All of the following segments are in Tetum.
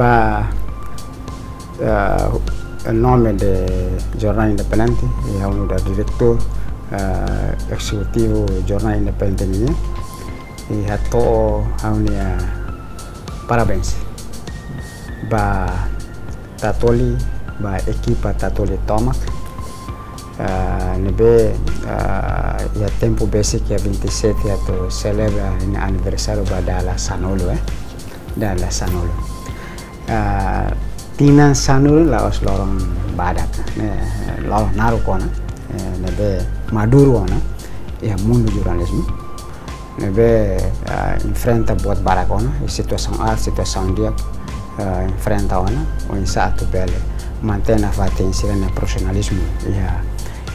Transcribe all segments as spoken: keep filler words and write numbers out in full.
Ba, eh, em nome de Jornal Independente, i ha'u nu'udar diretór, eh, ezekutivu Jornal Independente nian, i hato'o ha'u-nia parabéns ba Tatoli, ba ekipa Tatoli tomak. Ah, ne'ebé, ah, iha tempu besik iha vinte e sete atu selebra ninia aniversáriu ba dala sanulu, eh. Dala sanulu. Ah, tinan sanulu la'ós loron badak, ne'e, loron naruk ona, eh, ne'ebé maduru ona iha mundu jornalizmu. Ne'ebé, ah, enfrenta buat barak ona, i situasaun aat, situasaun di'ak, ah, enfrenta ona, oinsá atu bele mantein nafatin sira-nia profisionalizmu iha,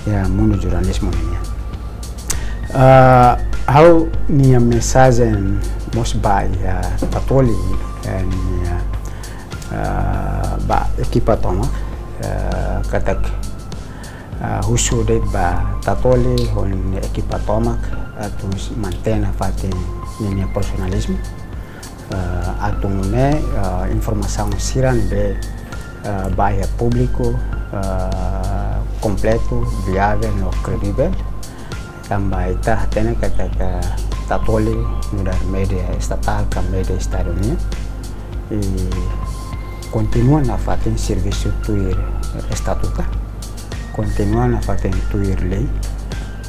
iha mundu jornalizmu nian. Ah, ha'u-nia mensajen mós ba iha Tatoli, eh, nia, ah, ba ekipa tomak, eh, katak, ah, husu de'it ba Tatoli ho nia ekipa tomak atu mantein nafatin ninia profisionalizmu, eh, atu nune'e, eh, informasaun sira ne'ebé, eh, ba iha públiku, eh, kompletu, viavel no kredivel. Tanba ita hatene katak Tatoli nu'udar média estatál ka média Estadu nian, i kontinua nafatin servisu tuir estatuta, kontinua nafatin tuir lei,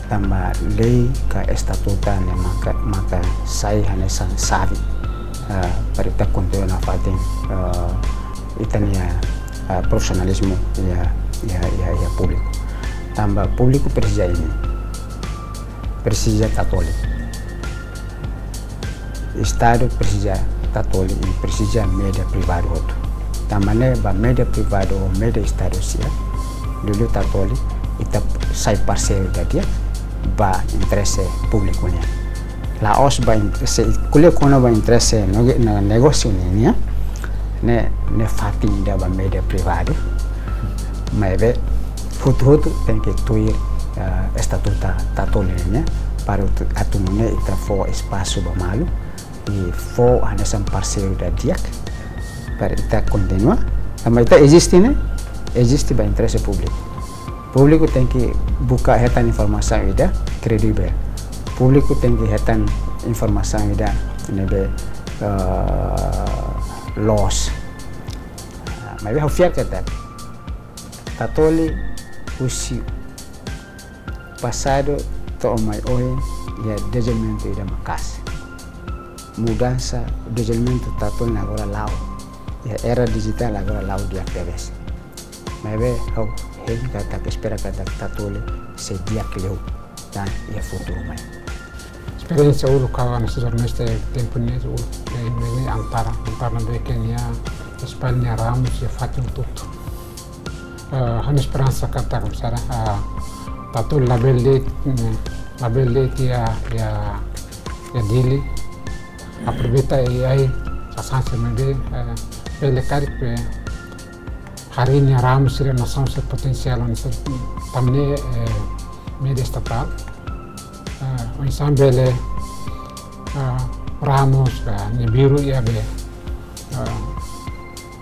tanba lei ka estatuta ne'e maka, maka sai hanesan xave, ah, para ita kontinua nafatin, ah, ita-nia, ah, profisionalizmu iha, iha, iha, iha públiku. Tanba públiku presiza imi, presiza Tatoli. Estadu presiza Tatoli i presiza média privadu hotu. Tanba ne'e ba média privadu ou média Estadu sira, liuliu Tatoli, ita sai parseiru ida di'ak ba interese públiku nian. La'ós ba interese, ko'alia kona-ba interese no, no negósiu nian, ne'e, ne'e fatin ida ba média privadu. Maibé hotu-hotu tenke tuir, eh, estatuta Tatoli nian, para atu, atu nune'e ita fó espasu ba malu, i fó hanesan parseiru ida di'ak, para ita kontinua. Tanba ita eziste ne'e, eziste ba interese públiku. Públiku tenke buka hetan informasaun ida kredivel. Públiku tenke hetan informasaun ida ne'ebé, eh, loos. Maibé ha'u fiar katak Tatoli husi pasadu to'o mai ohin iha dezenvolvimentu ida maka'as. Mudansa, dezenvolvimentu Tatoli agora la'o. Iha era dijitál agora la'o di'ak tebes. Maibé ha'u hein katak, espera katak Tatoli sei di'ak liu tan iha futuru mai. Esperiénsia uluk ha'u hanesan jornalista iha tempu ne'e uluk, eh, ne'e, ne'e Antara, Antara ne'ebé ke nia espalla nia ramus iha fatin hotu-hotu. Eh, ha'u-nia esperansa katak misalnya, eh, Tatoli labele, mm, labele iha, iha, iha Dili. Aproveita A I, hanesan ne'ebé, eh, bele karik, eh, harii nia ramus sira nasaun sira potensiál, hanesan tanba ne'e, eh, média estatál. Eh, oinsá bele, eh, ramus, eh, ne'e biru iha be, eh,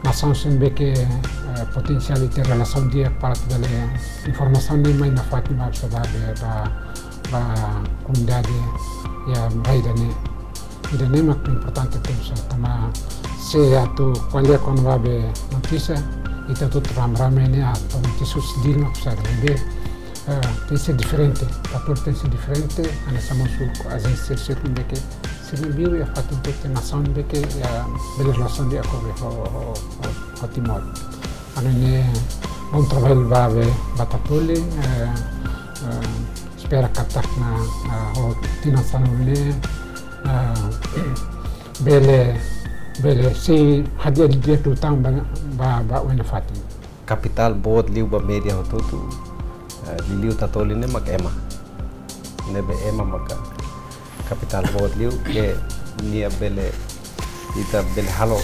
nasaun sira ne'ebé ke, eh, potensiál i iha relasaun di'ak para atu bele informasaun ne'e mai nafatin ba sosiedade, ba, ba komunidade iha rai ida-ne'e. Ida-ne'e mak importante tebes, tanba se atu ko'alia kona-ba be notísia, ita hotu rame-rame ne'e atu notísia husi Dili mak sai, ne'ebé, eh, tenke ser diferente, papél tenke ser diferente, hanesan mós uluk ajénsia sira ne'ebé ke sira ne'e biru iha fatin hotu-hotu, nasaun ne'ebé ke, eh, bele relasaun di'ak ho, ho, ho, ho, ho Timor. Ami ne'e bom trabalho ba be, ba Tatoli, eh, eh, espera katak na, eh, ho tinan sanulu ne'e, eh, bele, bele sei hadi'a di'ak liután ba, ba, ba oin nafatin. Kapitál boot liu ba média hotu-hotu, eh, liuliu Tatoli ne'e mak ema. Ne'ebé ema maka kapitál boot liu ke nia bele, ita bele halo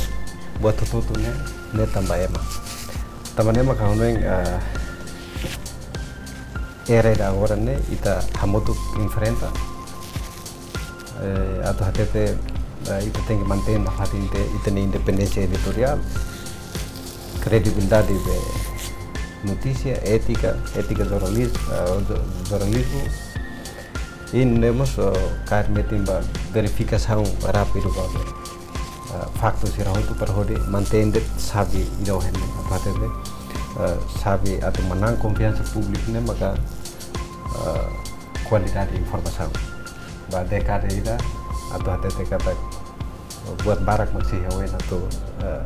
buat hotu-hotu ne'e, ne'e tanba ema. Tanba ne'e maka ha'u hanoin, eh, era ida agora ne'e ita hamutuk enfrenta, eh, atu hatete, eh, ita tenke mantein nafatin ita, ita-nia independénsia editoriál, kredibilidade de notísia, étika, étika jornalizmu, ah, jo-, jornalizmu. I ne'e mós, ah, kaer metin ba verifikasaun rápidu ba, ah, faktu sira hotu para hodi mantein de'it xave ida ohin ne'e, atu hatete, ah, xave atu manán konfiansa públiku ne'e maka, ah, kualidade informasaun. Ba dékada ida, atu hatete katak buat barak mak sei ha'u hanoin atu, eh,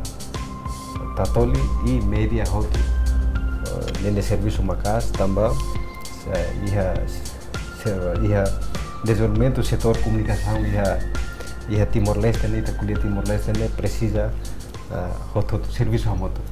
tatoli i média hotu, eh, ninia servisu maka'as tanba, eh, iha, se-, iha dezenvolvimentu setór komunikasaun iha, iha Timor-Leste ne'e, ita ko'alia Timor-Leste ne'e presiza, eh, hotu-hotu servisu hamutuk.